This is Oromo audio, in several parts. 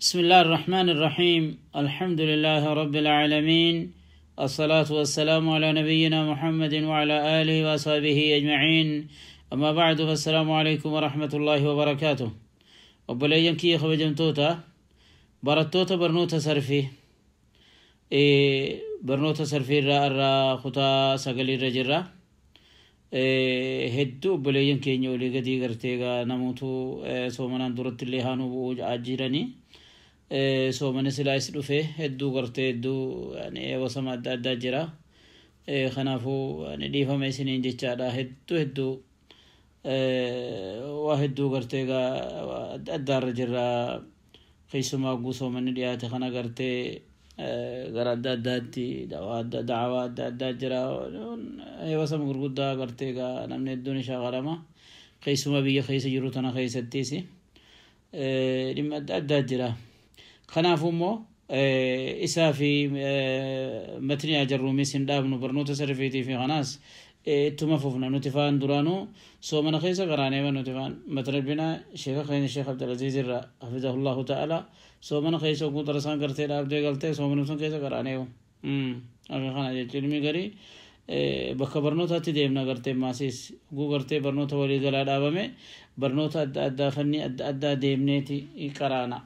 بسم الله الرحمن الرحيم. الحمد لله رب العالمين، الصلاة والسلام على نبينا محمد وعلى آله وصحبه أجمعين. أما بعد، فالسلام عليكم ورحمة الله وبركاته. Obboleeyyan kiyya kabajamtoota, barattoota barnoota sarfii, barnoota sarfii irraa irraa kutaa sagaliirra jirra. Hedduu obboleeyyan keenya olii gadii gartee egaa namootu soomanaan duratti illee haanuu bu'uu jiranii, soomani silaa is dhufe hedduu gartee hedduu wasama adda addaa jira. Kanaafuu dhiifama isiniin jechaadha. Hedduu hedduu waa hedduu gartee egaa adda addaarra jirra. Keessumaa hogguu soomanni dhiyaate kana gartee gara adda addaatti da'awaa adda addaa jira, wasama gurguddaa gartee egaa namni hedduun shaakalama. Keessumaa biyya keessa jiru tana keessattis dhimma adda addaa jira. Kanaafuu immoo isaa fi matni ajarruumis hin dhaabnu, barnoota sarfiitii fi kanaas ittuma fufna. Nuti faan duraanuu soomana keessa qaraanee, nuti faan matna binaa sheeka keenya Sheekh Abdulaziz irra hafizahullahu ta'ala soomana keessa oguu darasaan gartee dhaabdee galtee soomana sun keessa qaraanee akka kana jechuun ilmi garii bakka barnootaatti deemna gartee maasiis oguu gartee barnoota waliigalaa dhaabame barnoota adda addaa fanni adda addaa deemneeti qaraana.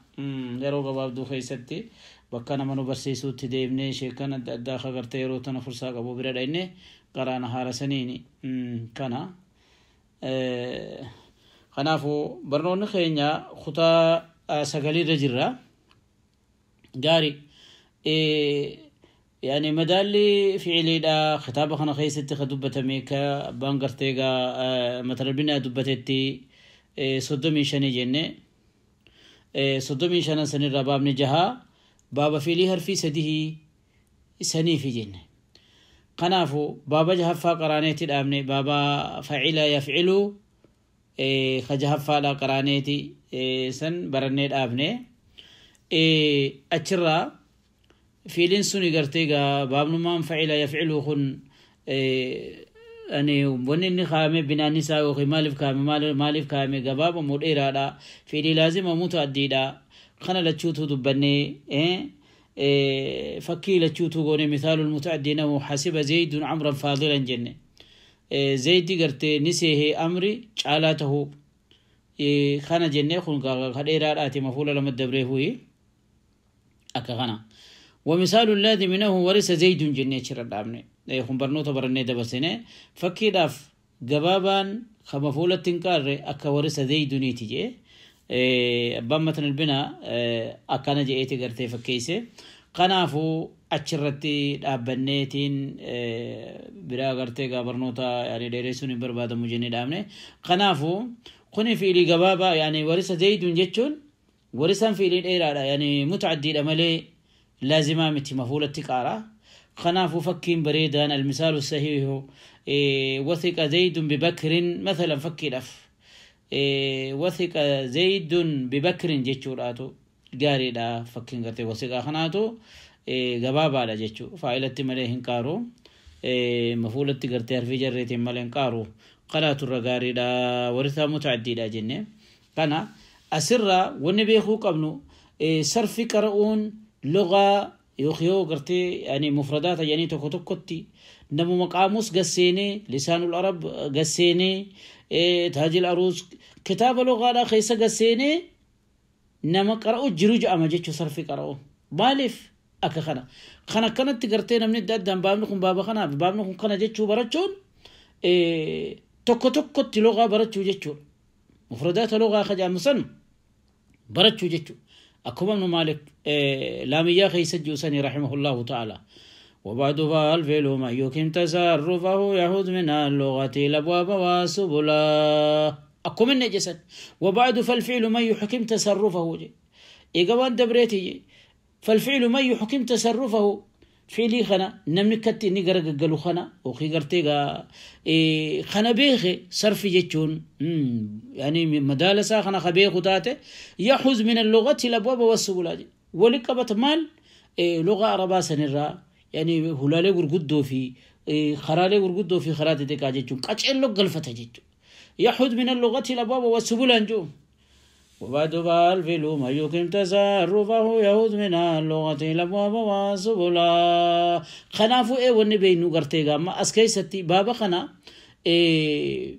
Yeroo gabaabduu keessatti bakka nama nu barsiisuutti deemnee sheekan adda addaa ka gartee yeroo tana fursaa qabu bira dhaqne qaraana haala saniini kana. Kanaafuu barnoonni keenya kutaa sagaliirra jirra. Gaarii, yani madaalli fi'iliidha kitaaba kana keessatti ka dubbatame ka abbaan gartee gaa matalbinaa dubbatetti 35 jenne. 35 sanirraa baabni jahaa baaba fiilii harfii sadihii saniifi jenne. Kanaafu baaba jahaffaa qaraaneeti dhaabne, baaba facila yafcilu ka jahaffaadha qaraaneeti san barannee dhaabne. Achirraa fiiliin suni gartee gaa baabnumaan facila yafcilu kun ani wanni inni kaa'ame binaan isaa yookiin maaliif kaa'ame, maaliif kaa'ame, gabaaba moo dheeraadha, fiilii laazima mutaaddiidha, kana lachuutu dubbannee fakkii lachuutu goone. Mithaalul mutaaddi nahu hasiba zaydun amran faadilan jenne. Zaydi gartee ni seehee amri caalaa tahuu kana jenne. Kun ka dheeraadhaati, mafuula lama dabreefuyi akka kana. ومثال اللازم منه ورث زيد jennee achirra dhaabne. Kun barnoota barannee dabarsine. Fakkiidhaaf gabaabaan ka mafuulatti hin qaarre akka ورث زيد niiti jee abbaan matan albinaa akkana je'eeti gartee fakkeeyse. Kanaafuu achirratti dhaabbanneetiin biraa gartee gaa barnoota yani dheeressuun hin barbaadamu jennee dhaabne. Kanaafuu kuni fiilii gabaabaa, yani ورث زيد jechuun warisaan fiilii dheeraadha, yani mutacaddiidha malee laazimaa miti, mafuulatti qaara. Kanaafuu fakkiin bareedaan المثال الصحيح وثق زيد ببكر مثلا. Fakkiidhaaf وثق زيد ببكر jechuudhaatu gaariidha. Fakkiin gartee wasiqaa kanaatu gabaabaadha jechuu, faa'ilatti malee hin qaaru, mafuulatti gartee harfii jarreetiin malee hin qaaru. Kanaatu irra gaariidha, warisaa mutacaddiidha jenne. Kana asirraa wanni beekuu qabnu sarfi qara'uun lugaa yookiin yoo gartee yani mufradaata jedhanii tokko tokkotti namuma qaamus gasseenee, lisaanul arab gasseenee, taajil aruus kitaaba lugaadhaa keessa gasseenee nama qara'u jiru jedhama jechuu. Sarfi qara'u maaliif akka kana kan akkanatti gartee namni adda addaan baabni kun baaba kanaaf baabni kun kana jechuu barachuun tokko tokkotti lugaa barachuu jechuudha. Mufradaata lugaa ka jedhamu san barachuu jechuudha. Akkuma Ibnu Maalik laamiyyaa keessa jiru sanii رحمه الله تعالى: وبعد فالفعل من يحكم تصرفه يحوز من اللغة الأبواب والسبلا. Akkuma inni jedhan: وبعد فالفعل من يحكم تصرفه. Eega waan dabreeti, فالفعل من يحكم تصرفه, fiilii kana namni katti inni garagaggalu kana yookiin gartee gaa kana beeke sarfi jechuun yani madaala isaa kana ka beeku taate يحوز من اللغة الأبواب والسبل wali qabata. Maal lugaa arabaa sanirraa yani hulaalee gurguddoo fi karaalee gurguddoo fi karaa xixiqqaa jechuun qaceelloo galfata jechuudha. يحوز من اللغة الأبواب والسبل anjuu. وبعد بالفعل ما يقيم تصرفه يهود من اللغة الأبواب وسبلا. خنافو إيه وني بينو غرتي غاما أسكيستي بابا خنا إيه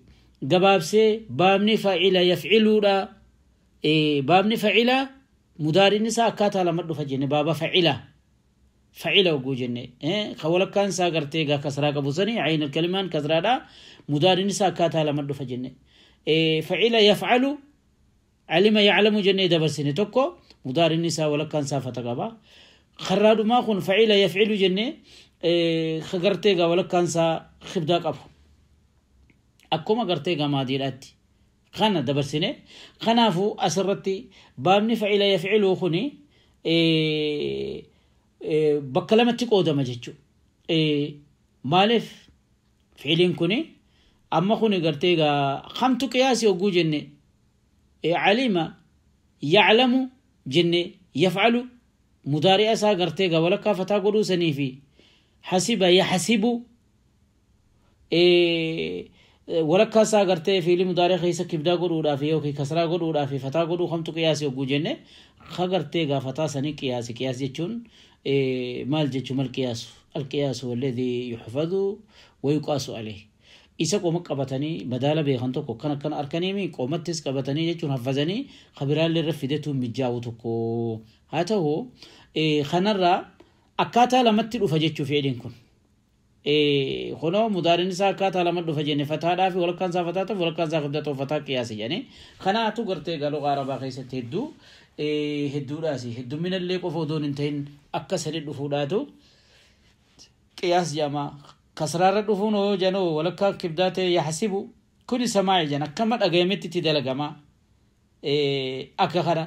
gabaabsee baabni faacila yafciluudha. Baabni facila mudaariin isaa akkaataa lama dhufa jenne. Baaba facila facila oguu jenne, ka walakkaan isaa gartee gaa kasraa qabu sani, ayn alkalimaan kasraadha, mudaariin isaa akkaataa lama dhufa jenne. Facila yafcalu, calima yaclamu jennee dabarsine tokko, mudaariin isaa walakkaan isaa fata qaba. Karraadhumaa kun facila yafcilu jenne, ka gartee gaa walakkaan isaa kibdaa qabu, akkuma gartee gamaadiidhaatti kana dabarsine. Kanaafuu asirratti baabni facila yafciluu kuni bakka lamatti qoodama jechuudha. Maaliif fi'iliin kuni amma kuni gartee gaa kamtu qiyaasii hogguu jenne, calima yaclamu jenne yafcalu mudaari'a isaa gartee gaa walakkaa fataa godhuu sanii fi hasiba yaxsibu walakkaa isaa gartee fiilii mudaari'a keessa kibdaa godhuudhaaf yookiin kasraa godhuudhaaf fataa godhuu kamtu qiyaasii hogguu jenne, ka gartee gaa fataa sanii qiyaasi. Qiyaas jechuun maal jechuu? Mal qiyaasu? Alqiyaasu alladhi yuhfadu wa yuqaasu alayhi. Isa qoma qabatanii madaala beekan tokko akkana akkana arkaniimi qomattis qabatanii jechuun haffazanii kabiraallee irra fidetu mijaa'u tokko haa ta'u. Kanarraa akkaataa lamatti dhufa jechuu fedhiin kun. Kunoo mudaariin isaa akkaataa lama dhufa jenne, fataadhaa fi walakkaan isaa fataa ta'u, walakkaan isaa kibda ta'u, fataa qiyaase jedhanii. Kanaatu gartee galoo arabaa keessatti hedduu hedduudhaas, heddumminallee qofa odoon hin ta'in akka sadi dhufuudhaatu qiyaas jedhama. Kasraarra dhufuun hoo janoo walakkaa kibdaa ta'e yaxsibu kuni samaa'i jan akkama dhagayametti itti dalagama akka kana.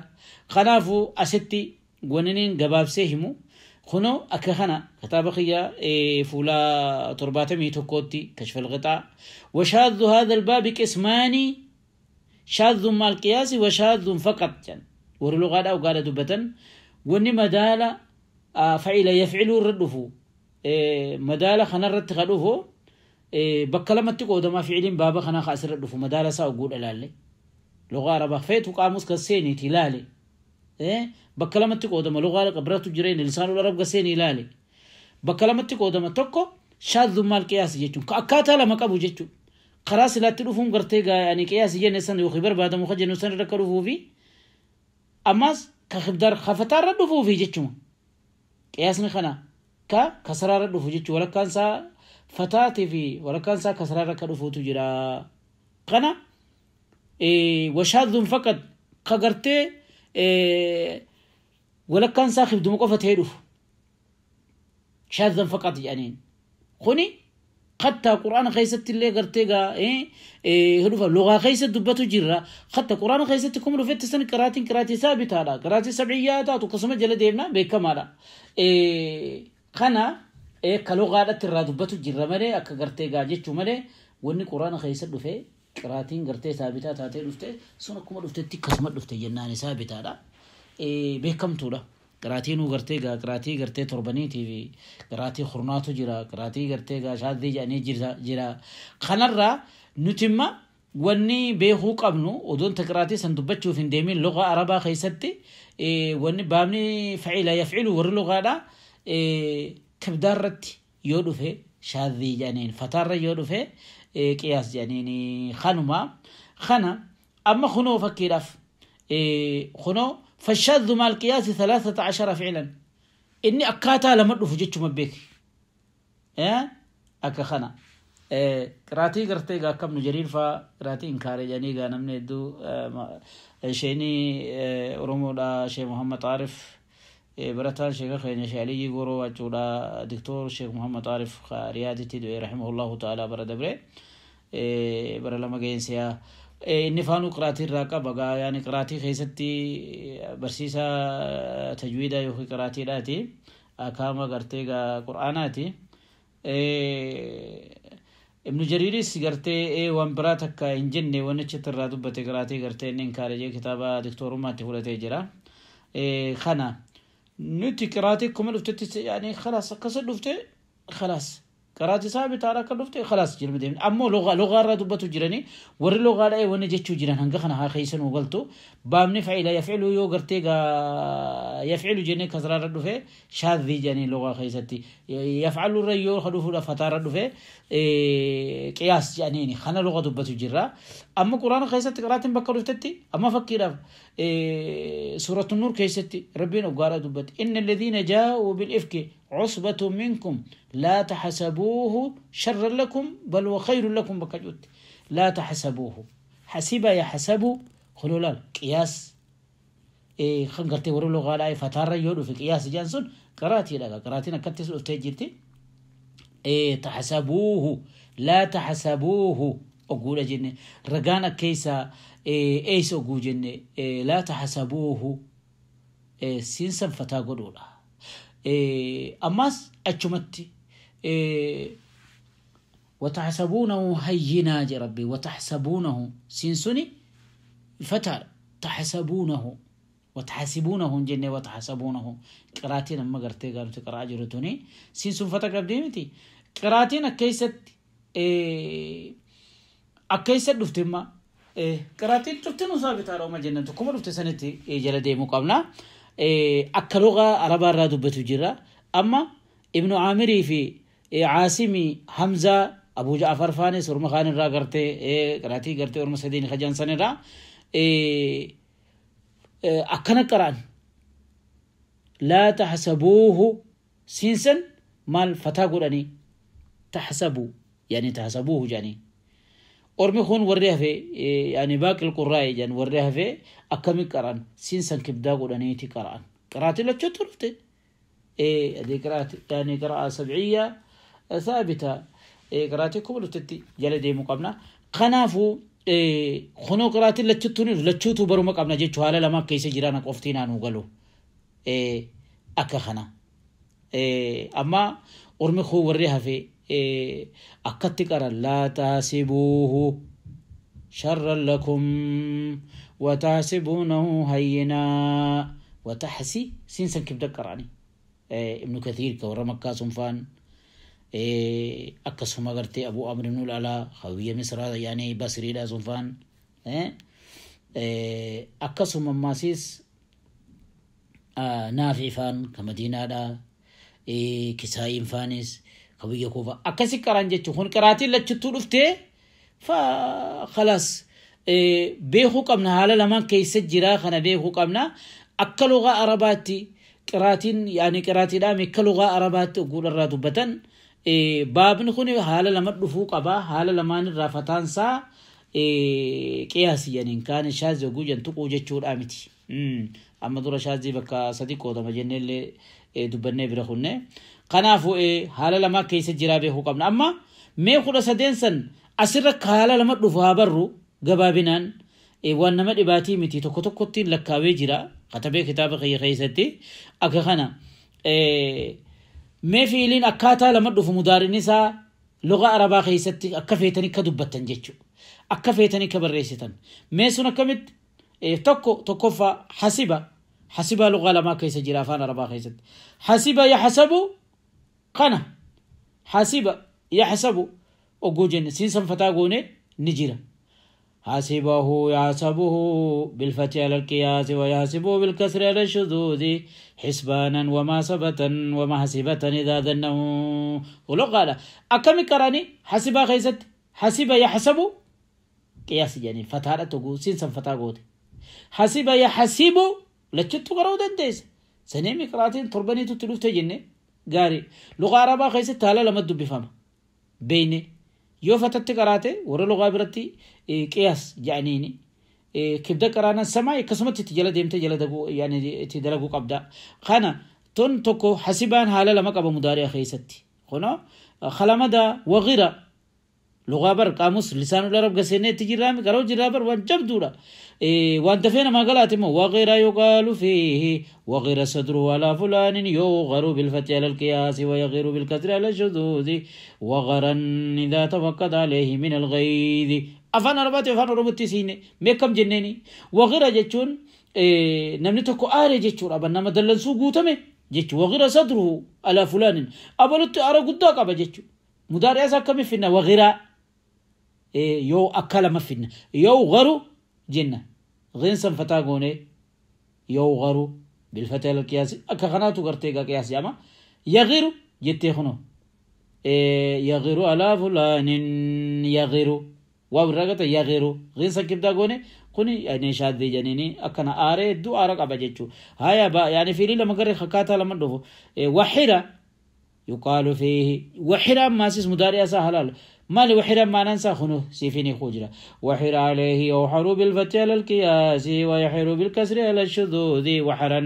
Kanaafuu asitti waniniin gabaabsee himu kunoo akka kana kitaaba kiyya fuula 71tti, kashf alqixaa: وشاذ هذا الباب قسمان، شاذ مع القياس وشاذ فقط. جن warri lugaadhaa ugaadha dubbatan, wanni madaala facila yafciluu irra dhufu, madaala kanarratti ka dhufu, bakka lamatti qoodamaa. Ficiliin baaba kanaa ka asirra dhufu madaala isaa oguudha ilaalle, lugaa arabaa feetu qaamus ka seeniiti ilaale, bakka lamatti qoodama. Lugaa qabratu jireenya lisaanul arab ka seeni ilaale, bakka lamatti qoodama. Tokko shaadhu maal qiyaasi jechuun ka akkaataa lama qabu jechuun karaa silaatti dhufuun gartee gaa'anii qiyaasi jenne san yookiin barbaadamu ka jennu san irra akka dhufuu fi ammas ka kibdaar kafataarra dhufuufi jechuma. Qiyaasni kana ka kasaraarra dhufu jechuun walakkaan isaa fataatii fi walakkaan isaa kasaraarra akka dhufuutu jira. Kana washaadhuun faqat ka gartee walakkaan isaa kibduma qofa ta'ee dhufu, shaadhan faqat jedhaniin. Kuni hatta quraana keessatti illee gartee gaa dhufa, lugaa keessa dubbatu jirra. Hatta quraana keessatti kuma dhufetti san qiraatiin qiraatii saabitaadha, qiraatii sabciyyaa taatu akkasuma jala deemna, beekamaadha. Kana ka lugaadhatti irraa dubbatu jirra malee, akka gartee gaa jechuu malee, wanni quraana keessa dhufe qiraatiin gartee saabitaa taatee dhufte sun akkuma dhuftetti akkasuma dhufte jennaan saabitaadha, beekamtuudha. Qiraatiin gartee gaa qiraatii gartee torbaniitii fi qiraatii kurnaatu jira, qiraatii gartee gaa shaadii jedhanii jira. Kanarraa nuti imma wanni beekuu qabnu, odoon ta qiraatii san dubbachuuf hin deemin, lugaa arabaa keessatti wanni baabni facila yafcilu warri lugaadha kibdaarratti yoo dhufe shaadii jedhaniin, fataarra yoo dhufe qiyaas jedhaniin. Kanuma kana amma kunoo fakkiidhaaf kunoo فالشاذ مع القياس 13 فعلا. إني أكاتا لما دفو جتشو مبيك أكا خنا قراتي قرتي قا كم جرير فا قراتي إنكاري جاني قا نمني دو شيني أورمو دا شيخ محمد عارف برتان شيخ خيني شيخ علي غورو واجودا دكتور شيخ محمد عارف رياضي تدوي رحمه الله تعالى برا دبره برا لما جينسيا. Inni faanuu qiraatii irraa qaba gaa, yaani qiraatii keessatti barsiisaa tajwiida yookiin qiraatiidhaati, akaama gartee gaa qur'aanaati. Ibnu Jariiris gartee waan biraa takka hin jenne, wanni achitti irraa dubbate qiraatii gartee inni inkaarejee kitaaba diktoorummaatti fudhatee jira. Kana nuti qiraatii akkuma dhuftetti yaani khalaas akkasa dhufte khalaas. Qiraati saabitaadha akka dhufte khalaas jirmi deemne. Ammoo lugaa irraa dubbatu jiranii warri lugaa dha'e wanni jechuu jiran hanga kana haa keessanuu galtu. Baabni fa'ila yafcilu yoo gartee gaa yafcilu jennee kasraarra dhufe shaadhii jedhanii lugaa keessatti. Yafcalu irra yoo dhufuudha fataarra dhufe qiyaas jedhaniini kana lugaa dubbatu jirra. Amma quraana keessatti qiraatiin bakka dhuftetti amma fakkiidhaaf suuratu nuur keessatti rabbiin oggaadha dubbate. Inna alladhiina jaa'uu bil-ifki عصبة منكم لا تحسبوه شرا لكم بل هو خير لكم بكجوت. لا تحسبوه حسب يحسب خلولال قياس إيه خنقرتي ورلو غالاي فتارة يودو في قياس جانسون قراتي لك قراتينا كتس افتجرتي إيه تحسبوه لا تحسبوه أقول جنة رجانا كيسا إيه إيس أقول جنة إيه لا تحسبوه إيه سينسا فتا قدولا أماس أجمتي وتحسبونه هينا يا ربي وتحسبونه سينسوني فتر تحسبونه وتحسبونه جنة وتحسبونه قراتين ما قرتي قالوا تقرأ جرتوني سينسون فتر قبديمتي قراتين كيست أكيست دفتما قراتين تفتنو ثابتة روما جنة كم دفت سنتي جلدي مقابلة akka lugaa arabaa irraa dubbatu jira. Amma Ibnu Aamirii fi Caasimii Hamzaa Abuu Ja'far faanis orma kaan irraa gartee qiraatii gartee orma sadiin kajansan irraa akkana qara'an. Laa taxsabuuhu siinsan maal fataa godhanii taxsabuu yaani taxsabuuhu jedhanii. Ormi kun warri hafe yaani baaqil qurraa'i jedhan warri hafe akkami qara'an siinsan kibdaa godhaniiti qara'an. Qiraatii lachuutu dhufte. هذه قراءة يعني قراءة سبعية ثابتة قراءتي كم dhuftetti jala deemuu qabna. Kanaafuu kunoo qiraatiin lachuutu baruma qabna jechuu haala lama keessa jiraan qoftiin aanuu galu akka kana. Amma ormi kun warri hafe akkatti qaran laa taasibuuhu sharran lakum wataasibuunahu hayyinaa wataxsi siinsan kibda qara'ani. Ibnu Kathiir ka warra Makkaa sun faan akkasuma gartee Abuu Amr ibn al-Alaa hawiyya Misraa yaani Basriidha sun faan akkasuma ammaasiis Naafi faan ka Madiinaadha Kisaa'iin faanis ka biyya Kuufaa akkasi qaraan jechuun kun qiraatiin lachuttuu dhuftee fa khalaas beekuu qabna haala lamaan keessa jiraa kana beekuu qabna akka lugaa Arabaatti qiraatiin yaani qiraatiidhaan akka lugaa Arabaatti ogguudharraa dubbatan baabni kun haala lama dhufuu qaba haala lamaan irraa fataansaa qiyaasi jedhaniin kaan shaazii oguu jentu tuquu jechuudha miti. Amma dura shaazii bakka sadi qoodama jenneellee dubbannee bira kunne. Kanaafuu haala lamaa keessa jiraa beekuu qabna. Amma mee 13 san asirra haala lama dhufu haa barru gabaabinaan waan nama dhibaatii miti tokko tokkottiin lakkaawee jira. Katabee kitaaba kiyya keessatti akka kana mee fiiliin akkaataa lama dhufu mudaarin isaa lugaa Arabaa keessatti akka feetanii akka dubbattan jechuudha. Akka feetanii akka barreessitan. Mee sun akkamitti tokko tokkoffaa hasiba hasiba lugaa lamaa keessa jira afaan Arabaa keessatti. Hasiba yaxsabu kana hasiba yaxsabu oguu jenne siinsan fataa goone ni jira. حسبه يحسبه بالفتح على القياس ويحسبه بالكسر على الشذوذ حسبانا وما سبتا وما حسبة إذا ذنه ولو قال أكم كراني حسب خيست حسب يحسب قياس يعني فتحة تقول سينسا فتحة قوت حسب يحسب لتشتو قرأو دنديس سنيمي قراتين تربني تتلوف تجنة قاري لغة عربة خيست تالا لما تدب بيني yoo fatatti qaraate warra lugaa biratti qiyaas jedhaniini kibda qaraanaan samaa akkasumatti itti jala deemtee jala yaani itti dalaguu qabda. Kana tun tokko hasibaan haala lama qaba mudaari'a keessatti. Kunoo khalamada wagira lugaa bar qaamus lisaanul arab gaseenee itti jirraami garuu jirraa bar waan jabduudha. Waan dafee namaa galaati immoo wagira yuqaalu fiihi wagira sadru alaa fulaanin yugaru bilfati ala alqiyaasi wayagiru bilkasri ala shuduudi wagaran idaa tawaqqada alayhi min alghaydi. Afaan Arabaati afaan Oromootti siine mee akkam jenneeni wagira jechuun namni tokko aare jechuudha ban nama dallansuu guutame jechuudha wagira sadruhu alaa fulaanin abalutti aara guddaa qaba jechuudha. مداري أسا كم فينا وغيرا يو أكل ما فينا يو غرو جنة غين فتاقوني يو غرو بالفتح القياسي أكا خناتو قرتيقا قياسي أما يغيرو جتي خنو يغيرو على فلان يغيرو واو الرقطة يغيرو غين سكبدا قوني كوني يعني شاذ جنيني أكنا آري دو آرق أبا جتشو هيا با يعني في لما قرر خكاتا لما ندوفو وحيرة يقال فيه وحيرة ماسيس مداري أسا حلال مالي وحيرة ما ننسى خنو سيفيني خوجرة وحير عليه يوحر بالفتح على القياس ويحر بالكسر على الشذوذ وحرا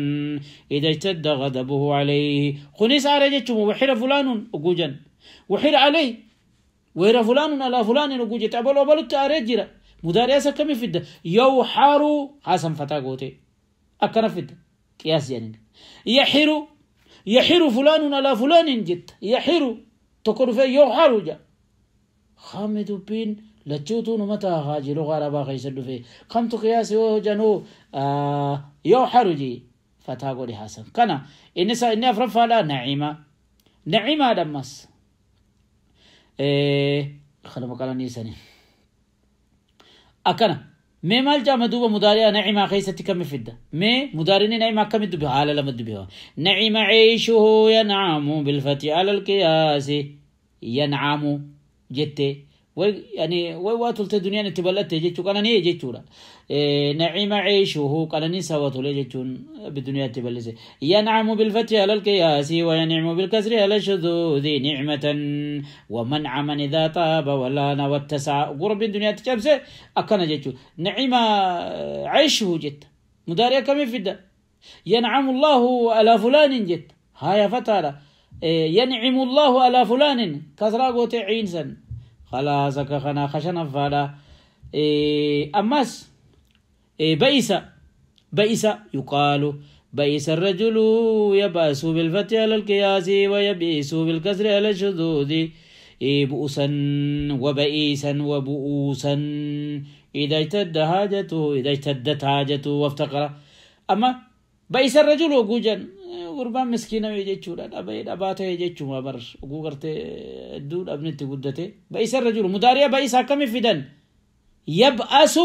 إذا اشتد غضبه عليه خنيس آري جتشو وحير فلان وجوجا وحير عليه وحير فلان على فلان وجوجا تعبلو بلو تاري جرا مداري أسا كم فدة يوحر حسن فتاقوتي أكنا فدة قياس يعني يحر يحر فلان على فلان جت يحر تقول فيه يوحر جا خامد بين لتشوتون متى خاجي لغة عربا خيسدو فيه خمت قياس جنو يوحر جي فتاقولي حسن كنا إنسا إني أفرف على نعيمة نعيمة دمس خلما قال نيساني أكنا مي مال جامع دوبا مداري نعيمة خيستي كم فدة مي مداريني نعيمة كم دبها على لما دبها نعيمة عيشه ينعم بالفتح على القياس ينعم جتة يعني واتلت الدنيا نتبلت جتشو كان ني جتشورا نعيم عيشه كان ني سواتل جتشون بالدنيا تبلسه ينعم بالفتح على القياس وينعم بالكسر على الشذوذ نعمة ومنعما إذا طاب ولا واتسع قرب الدنيا تجبسه أكن جتشو نعيم عيشه جت مداري كم فدا ينعم الله على فلان جت هاي فتالة ينعم الله على فلان كسرا قوت عينسن خلاص كخنا خشنا فالا أمس بئس بئس يقال بئس الرجل يبأس بالفتح على القياس ويبئس بالكسر على الشذوذ بؤسا وبئيسا وبؤوسا إذا اشتد حاجته إذا اشتدت حاجته وافتقر. أما بئس الرجل وجوجا gurbaan miskiina jechuudha dhabee dhabaa ta'e jechuudha bar oguu gartee hedduu dhabnetti guddate ba'isa irra jiru mudaari'a ba'isa akkamii fidan yab'asu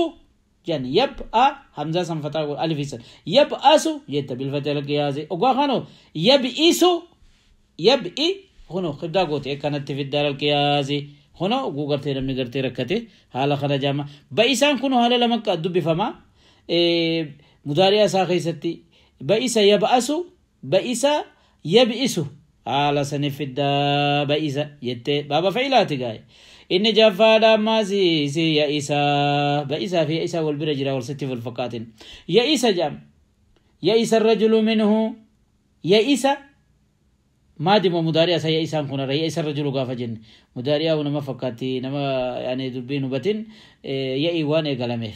jan yab'a hamzaa san fataa godhu alifisan yab'asu jetta bilfatee alqiyaasi ogaa kanoo yab'isu yab'i kunoo kibdaa goote kanatti fiddaa alqiyaasi kunoo oguu gartee namni gartee rakkate haala kana jaama ba'isaan kunoo haala lama dubbifamaa mudaari'a isaa keessatti ba'isa yab'asu بئس يبئس على سنف بئس يت بابا فعلات جاي إن جفا ما زي يئس بئس في يئس والبرجرة والست في الفقاتن يئس جام يئس الرجل منه يئس ما دم مداريا سيئس كنا يئس الرجل قاف جن مداريا ونما فقاتي نما يعني دبين بتن يئي وان قلمه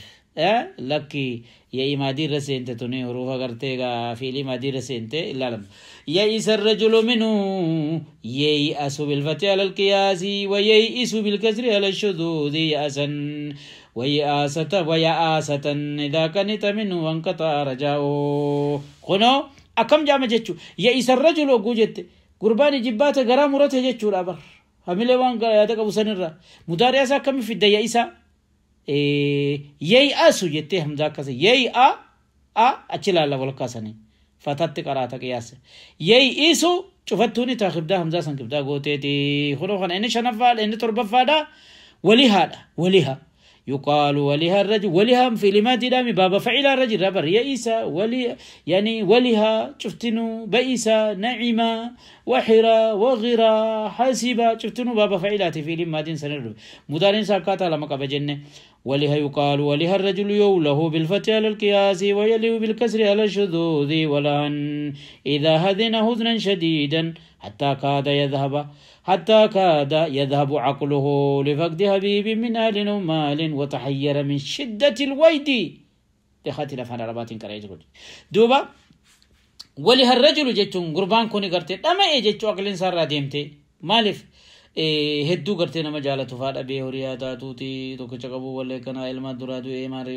لكي يا مادي رسنت توني حروف کرتے فعلی مادي رسنت الا لم يئس الرجل منه ييأس بالفتح على القياس وييئس بالكسر على الشذوذ يأسا ويأسة ويأسة إذا كنت منه وانقطع رجاؤه خنو أكم جامع جتشو يئس الرجل وجوجت قرباني جبات غرام مرته جتشو الأبر هميله وان يا أبو سنرة مداري أسا كم في الديئس ييأس جتة همزة كسر ييأ أ أشيل الله ولا كسرني فتات قرأت قياس ييئس شفتوني تاخذ همزة سنكبدا قوتي تي خلو خن إن شنفال إن تربة فادا ولها ولها يقال ولها الرجل ولها في لما دامي بابا فعل الرجل ربر يئس ولي يعني ولها شفتنو بئس نعمة وحرة وغرة حاسبة شفتنو بابا فعلاتي في لما دين سنرب مدارين ساكاتا لما كبجنة ولها يقال ولها الرجل يوله بالفتح على القياس ويلي بالكسر على الشذوذ ولهن إذا هذن هذنا شديدا حتى كاد يذهب عقله لفقد حبيب من أهل ومال وتحير من شدة الويد لخاتل فانا ربات كريج دوبا ولها الرجل جتون قربان كوني قرتي أما إيه جتو أقلين سارة ديمتي مالف hedduu gartee nama jaalatu faa dhabee horii haa taatuuti tokkicha qabu wallee kana ilma duraa du'ee maal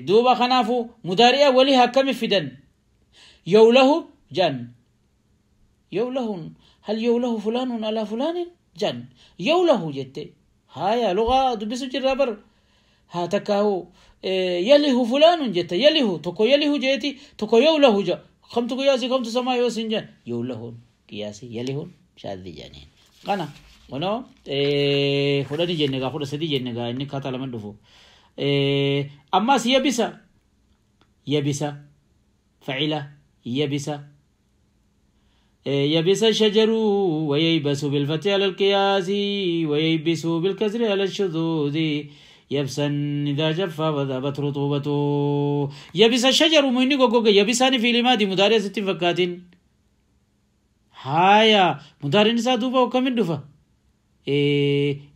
duuba kanaafu mudaari'a walii akkami fidan yawlahu jan yawlahun hal yawlahu fulaanun alaa fulaanin جن يوله جت هايا لغة دبسو جرابر ها تكاهو يله فلان جت يله تكو يله جيتي تكو يوله جا خمت قياسي خمت سما يوسن جن يوله قياسي يله شاذ جانين قنا ونو خدني جنگا خد سدي جنگا إني كاتا لمن دفو أما يبسا يبسا فعلة يبسا يبس الشجر وييبس بالفتح على القياس وييبس بالكسر على الشذوذ يبسا إذا جف وذابت رطوبته. يبس الشجر مني غوغ يبسان في لمادي مداري ست فكات هايا مداري نسا دوبا وكم دفا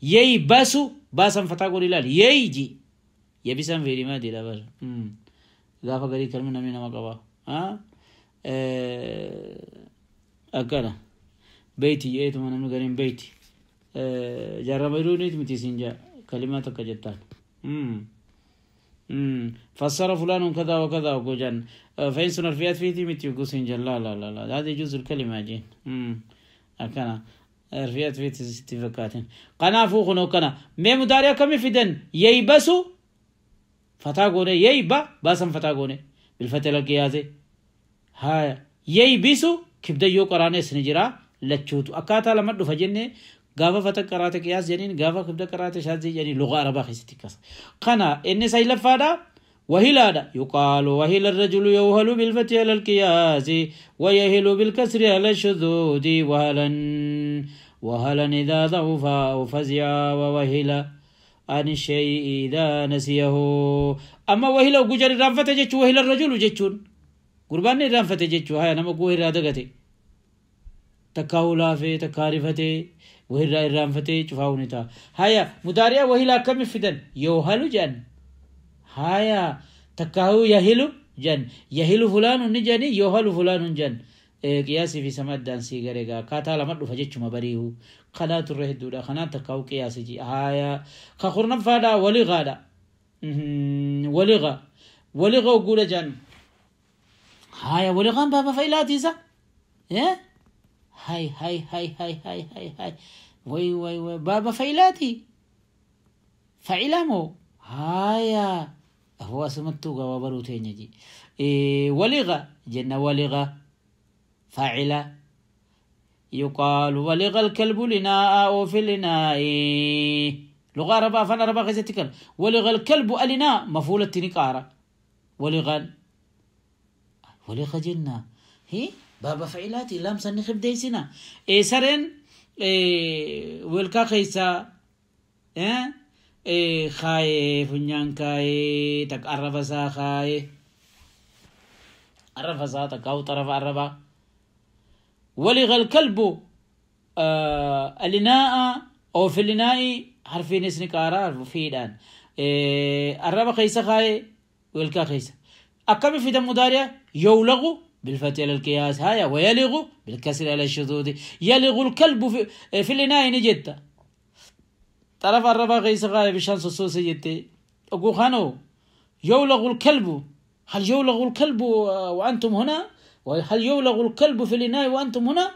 ييبس باسا فتاقول لال ييجي يبسان في لمادي لا باش غافا غري كلمة نمي نما قبا ها أكلا بيتي إيه تمام نمي غريم بيتي جربروني متي سنجا كلماتك جتان فسر فلان كذا وكذا وكوجان فإن سنرفيات فيتي متي وكوسنجا لا لا لا لا هذه جزء الكلمة جين أكنا رفيات فيتي ستفكات قنا فوق كنا مي مداريا كم فيدن ييبسو فتاغوني ييبا باسم فتاغوني بالفتح القياسي هاي ييبسو كبدا يو قرانه سنجرا لچوتو اكاتا لما دفا جنه غافا فتح قرات قياس جنين غافا كبدا قرات شاذ جنين لغه عربه خيستي كس قنا ان سيلفادا وهلادا يقال وهل الرجل يوهل بالفتح على القياس ويهل بالكسر على الشذوذ وهلا وهلا اذا ضعف او فزع ووهل عن الشيء إذا نسيه. أما وهل وجر رانفته جتشو وهل الرجل جتشون قربان رانفته جتشو هاي أنا مقوه رادقتي تكاولا في تكارفته وهل رانفته شفاونتا هيا مداريا وهلا كم فدن يوهل جن هيا تكاو يهل جن يهل فلان نجني يوهل فلان جن قياسي في سماد دانسي غريغا كاتا لما دفا جتشو مبريو قناة الرهدودا قناة تكاو قياسي جي هايا خخرنا فادا ولغادا ولغا ولغا وقول جن هايا ولغا بابا فايلاتي سا هاي هاي هاي هاي هاي هاي هاي وي وي وي بابا فايلاتي فعلامو هايا هو سمتو غوابرو تينجي ولغا جنة ولغا فاعلة يقال ولغ الكلب لناء أو في الإناء لغة ربا فانا ربا غزتكل ولغ الكلب الإناء مفعولة تنقارة ولغ ولغ جنة هي بابا فعلاتي لام سنخب ديسنا إيه سرن إيه ولكا خيسا إيه إيه خاي فنيان كاي تك عرفسا خاي عرفسا تكاو طرف عربا ولغ الكلب الإناء أو في الإناء حرفين اسنكارا فيدان الربا خيسا خاي ولكا خيسا أكمل في دم مداريا يولغ بالفتح على القياس هايا ويلغ بالكسر على الشذوذ يلغ الكلب في الإناء نجتا طرف الربا خيسا خاي بشانس السوسي جتي أقول خانو يولغ الكلب هل يولغ الكلب وأنتم هنا وهل يولغ الكلب في الإناء وأنتم هنا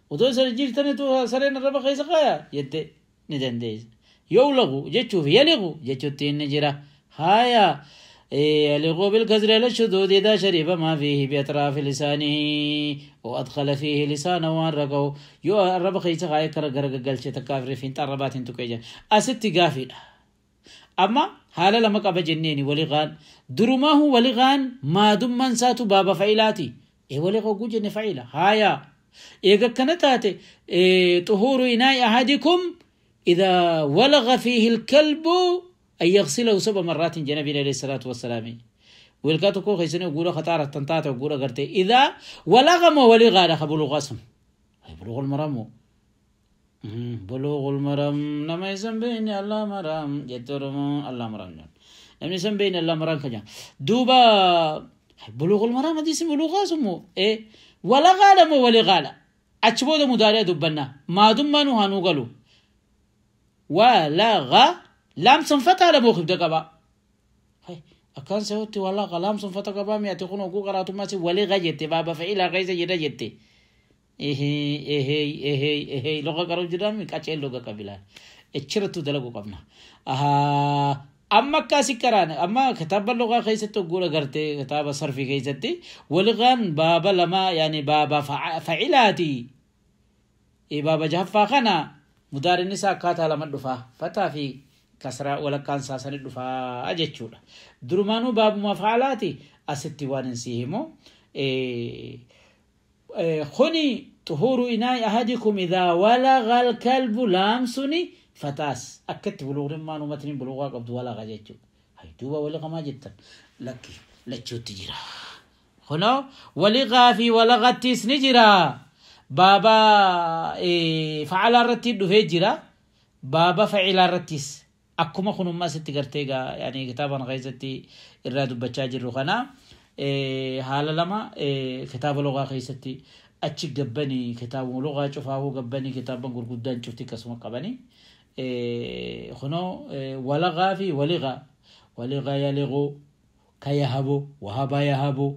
ودوس الجيل تنتو سرين الربا خيسا خايا يدي ندن ديز يولغ جتشو يلغ جتشو تين نجرة هايا يلغ بالكسر على الشذوذ إذا شرب ما فيه بأطراف لسانه وأدخل فيه لسانه وأنرقه يو الربا خيسا خايا كرقرق قلشة تكافر فين تربات تكيجا أست قافل أما حالا لما قبل جنيني ولغان درماه ولغان ما دم من ساتو بابا فعيلاتي إيه ولغ وجن فعيلة هايا إيه كانت إيه طهور إناء أحدكم إذا ولغ فيه الكلب أن يغسله 7 مرات جنبي عليه الصلاة والسلام ولكاتو خيسني وقوله خطارة تنتاته وقوله قرتي إذا ولغ ما ولغ هذا بلوغ قسم بلوغ المرام بلوغ المرام لما يسم بين الله مرام جترم الله مرام لما يسم بين الله مرام كجا دوبا بلوغ المرام هذه اسم بلوغ اسمه إيه ولا غالة مو ولا غالة أتشبوه ده مداري دبنا ما دمنو هانو قالوا ولا غ لام صنفتها على موخب دقبا هاي أكان سوتي ولا غ لام صنفتها قبا ميتقون وقو قراتو ما سي ولا غجت بابا فإلى غيزة جدا جتي Ehee ehee ehee ehee loqa qaruu jiraami qaceen loqa qabilaan achirrattuu dalaguu qabna. Amma akkasi karaan amma kitaaba lugaa keessatti ogguudha gartee kitaaba sarfii keessatti waligaan baaba lama yaani baaba facilaati. Baaba jahaffaa kana mudaarin isaa akkaataa lama dhufaa fataa fi kasraa walakkaan isaa sani dhufaa jechuudha. Durumaanuu baabuma faalaati asitti waan hin sii himu. Kuni xuhuuru inaa'i ahadikum idaa walaga alkalbu laamsuni fataas akkatti buluuqnimmaan uummatni buluuqaa qabdu walaga jechuudha. Duuba waliga maa jettan lakki lachuutti jira. Kunoo waligaa fi walagattis ni jira. Baaba facalaa irratti dhufee jira. Baaba facilaa irrattis akkuma kunummaa asitti gartee egaa yaani kitaaba kana keessatti irraa dubbachaa jirru kana haala lama kitaaba lugaa keessatti achi gabbanii kitaaba lugaa cufaahuu gabbanii kitaaban gurguddaan cufti akkasuma qabanii kunoo walagaa fi waligaa waligaa yaligu ka yahabu wahaba yahabu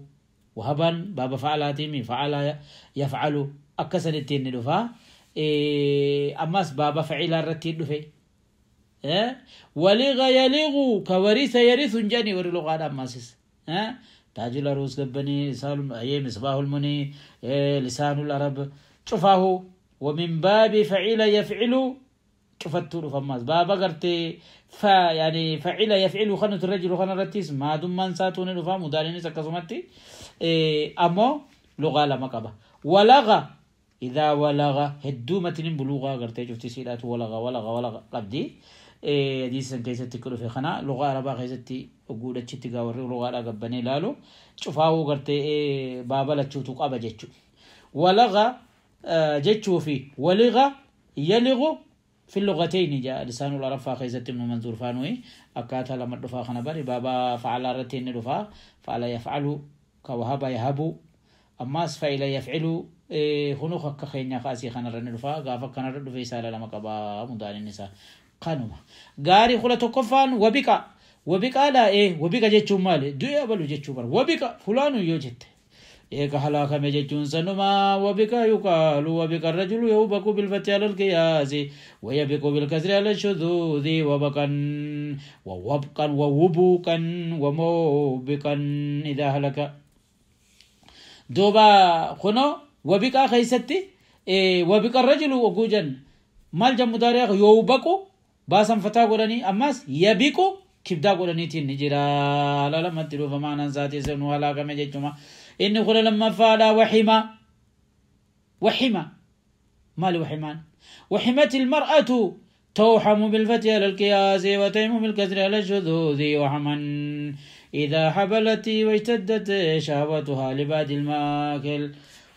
wahabaan baaba facalaatiimi facala yafcalu akkasanitti inni dhufaa ammas baaba facilaa irratti dhufe waliga yaligu ka warisa yarisu hin jedhani warri lugaadha ammasis تاج العروس قبني مصباح المني لسان العرب شفاه ومن باب فعل يفعل شفتو فماس بابا قرتي فا يعني فعل يفعل خنت الرجل خن الرتيس ما دم من ساتون رفا مدارين سكسمتي امو لغه لما قبا ولغ اذا ولغ هدومه بلوغه قرتي شفتي سيلات ولغ ولغ ولغ قبدي hadiisan keessatti akka dhufe kana lugaa arabaa keessatti guudhachitti gaa warri lugaadhaa gabbanii ilaalu cufaawuu gartee baaba lachuutu qaba jechuudha. Walaga jechuu fi waliga yaligu fi lugatayni jaa lisaanul araffaa keessatti ibnu manzuur faanuyi akkaataa lama dhufaa kana bari baaba facalaa irratti inni dhufaa facala yafcalu ka wahaba yahabu ammaas fa'ila yafcilu hunuu akka keenya kaasii kanarra ni dhufaa gaafa kanarra dhufe isaa lama qabaa mudaanin isaa. Kanuma gaarii kula tokkoffaan wabiqa wabiqaadha wabiqa jechuun maali du'e abalu jechuu bara wabiqa fulaanu yoo jette eega halaakame jechuun sanuma wabiqa yuqaalu wabiqa rajulu yawbaqu bilfati ala alqiyaasi wayabiqu bilkasri ala shuduudi wabaqan wawabqan wawubuqan wamawbiqan idaa halaka duuba kuno wabiqaa keessatti wabiqa rajulu oguu jenna maal jan mudaariyaa yawbaqu baasan fataa godhanii ammas yabiqu kibdaa godhaniitiin ni jira lamatti dhufa maanaan isaatii sirnu halaakame jechuma inni kudha lammaffaadha waxima waxima maali waximaan waximati ilmar'atu توحم بالفتح على القياس وتيم بالكسر على الشذوذ وحما إذا حبلت واشتدت شهوتها لبعد الماكل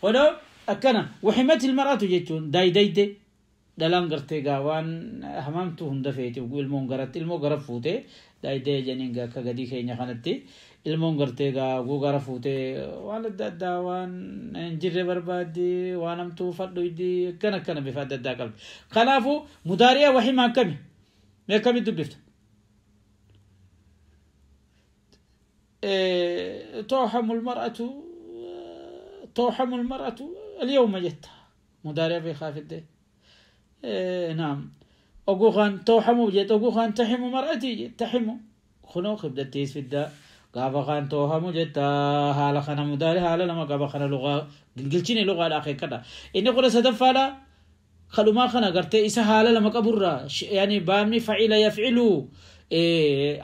ولو أكنا وحمت المرأة جتون داي داي دي dhalaan gartee gaa waan hamamtuu hunda feeti ilmoon garatti ilmoo gara fuutee daayidee jeniin gaa akka gadii keenya kanatti ilmoon gartee gaa guu gara fuutee waan adda addaa waan hin jirre barbaaddi waan hamtuu fadhuydi akkana akkana bifa adda addaa qabdi. Kanaafuu mudaariyaa wahimaa akkami mee akkamitti dubbifta? توحم المرأة توحم المرأة اليوم جت مدارية في خافته نعم أقوخان توحمو جت أقوخان تحمو مرأتي جت تحمو خنو خبدت تيس في الداء قافا خان توحمو جت هالا خانا مداري هالا لما قافا خانا لغة قلتيني لغة الأخير كذا إني قول سدفالا خلو ما خانا قرتي إسا هالا لما قبرة يعني بامني فعيل يفعلو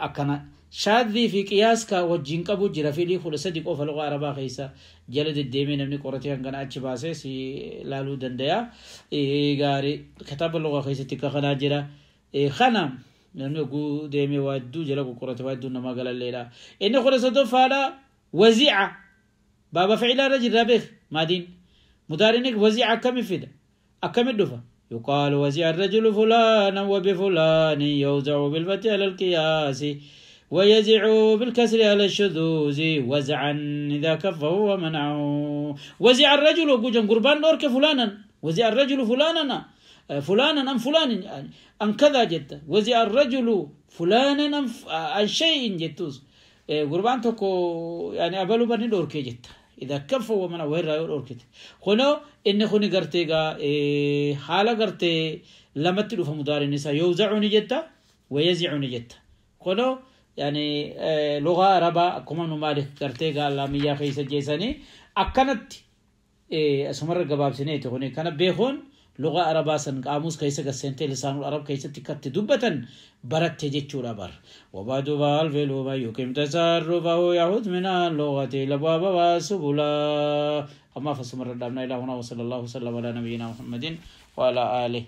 أكنا شاذي في قياس ka wajjin qabu jira fiilii kudha sadi qofa lugaa arabaa keessa jala deddeemee namni qoratee hangana achi baasee si laaluu danda'a. Gaarii kitaaba lugaa keessatti akka kanaa jira. Kana namni oguu deemee waa hedduu jala qoqqorate waa hedduu nama galalleedha. Inni kudha sadaffaadha waziica baaba ficilaa irra jirra beek maadiin mudaariin waziica akkami fida akkami dhufa. يقال وزع الرجل فلانا وبفلان يوزع بالفتح على القياس ويزع بالكسر على الشذوذ وزعا إذا كفه ومنعه. وزع الرجل وجن قربان أورك فلانا وزع الرجل فلانا فلانا أم فلان أم كذا جت وزع الرجل فلانا أم عن شيء جتوز قربان تكو يعني أبلو بني أورك جت إذا كف ومنع وين رايو أوركت خنو إن خني قرتي قا حالة قرتي لما تلوف مضارع النساء يوزعني جتا ويزعني جتا خنو يعني لغة عربة كمان مالك قرتي قا لامية خيسة جيساني أكنت أسمر قباب سنة تخوني كان بيخون لغة عربة سن قاموس كيسة كسنتي لسان العرب كيسة تكت دبة برت جتشورا بر وبعد بالفعل ما يقيم تصرفه يعود من اللغة الأبواب وسبلا أما فسمر الدامنا إلى هنا وصلى الله وسلم على نبينا محمد وعلى آله.